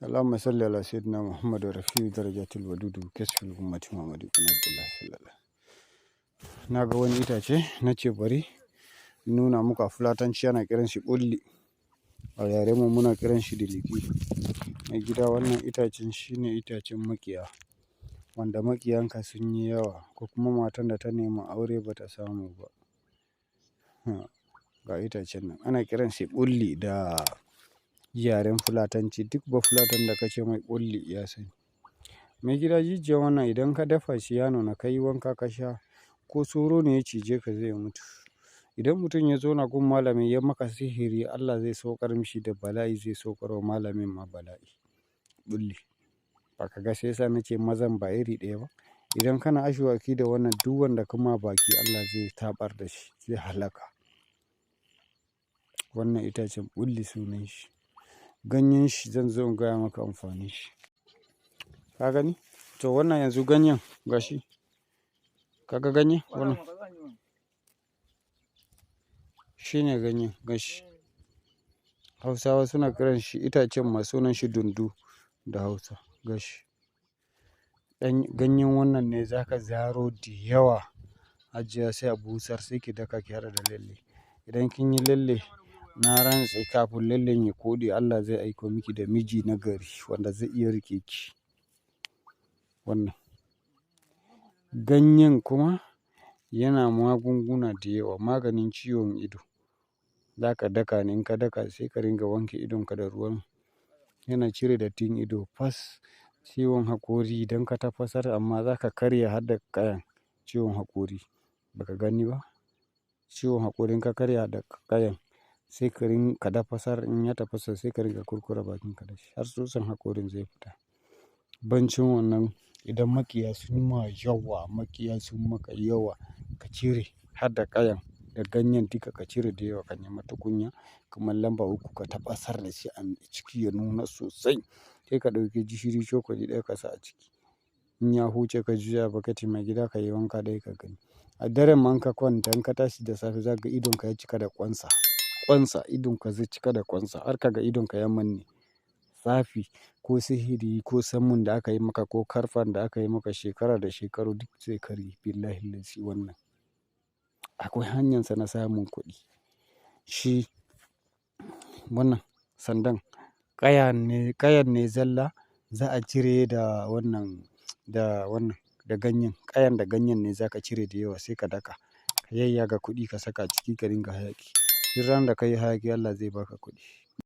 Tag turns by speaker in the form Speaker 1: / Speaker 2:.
Speaker 1: Allahumma salli ala sayyidina Muhammad wa rafi'u darajatil wadudu kashfil ummati Muhammad ibn Abdullah sallallahu. Na ga wani itace, na ce bari in nuna muku. A Fulatanci ana kiran shi ɓulli, a yaren mu muna kiran shi diliki. Mai gida, wannan itacen shine itacen maƙiya, wanda maƙiyanka sun yi yawa ko kuma matan da ta nemi aure ba ta samu ba. Ga itacen nan, ana kiran shi ɓulli da yaren Fulatanci. Duk Bafulatan da ka ce mai ɓulli ya sani. Mai gida, jijiyan wannan, idan ka dafa shi ya nuna, ka yi wanka ka sha, ko sauro ne ya cije ka zai mutu. Idan mutum ya zauna gun malami ya maka sihiri, Allah zai saukar mishi da bala'i, zai saukar wa malamin ma bala'i. Ɓulli. Ba ka ga sai sa na ce mazan ba iri ɗaya ba. Idan kana ashwaki da wannan, duk wanda ka ma baki Allah zai taɓar da shi, zai halaka. Wannan itacen ɓulli sunan shi. Ganyen shi zan zo in gaya maka amfanin shi. Ka gani? To, wannan yanzu ganyen gashi. Ka ga ganye? Wannan shine ganyen gashi. Hausawa suna kiran shi, itacen ma sunan shi dundu da Hausa, gashi. Ɗan ganyen wannan ne za ka zaro da yawa, ajiya, sai a busar, sai ki daka ki haɗa da lalle. Idan kin yi lalle, na rantse kafin lallen ya koɗe Allah zai aiko miki da miji na gari wanda zai iya riƙe ki. Wannan ganyen kuma yana magunguna da yawa, maganin ciwon ido. Za ka daka ne, in ka daka sai ka ringa wanke idonka da ruwan, yana cire dattin ido fas. Ciwon haƙori, idan ka tafasar, amma za ka karya har da ƙayan ciwon haƙori. Ba ka gani ba? Ciwon haƙori, in ka karya da ƙayan, sai ka ka tafasar, in ya tafasa sai ka ringa kurkura bakinka da shi har tsutsan haƙorin zai fita. Bancin wannan, idan maƙiya sun ma yawa, maƙiya sun maka yawa, ka cire har da ƙayan da ganyen duka, ka cire da yawa, ka nema tukunya kamar lamba 3, ka tafasar da shi a ciki ya nuna sosai. Sai ka ɗauki gishiri cokali ɗaya ka sa a ciki. In ya huce ka juya bokiti, mai gida, ka yi wanka dai ka gani. A daren ma in ka kwanta, in ka tashi da safe, za ka ga idonka ya cika da ƙwansa. Ƙwansa, idonka zai cika da ƙwansa har ka ga idonka ya manne. Tsafi ko sihiri ko sammun da aka yi maka ko karfan da aka yi maka shekara da shekaru duk zai karye. Billahi lazi, wannan. Akwai hanyarsa na samun kuɗi. Shi wannan sandan ƙaya ne, ƙayan ne zalla za a cire da wannan, da wannan, da ganyen. Ƙayan da ganyen ne za ka cire da yawa, sai ka daka. Ka yayyaga kuɗi ka saka a ciki, ka ringa hayaƙi. Duk ran da ka yi hayaƙi Allah zai baka kuɗi.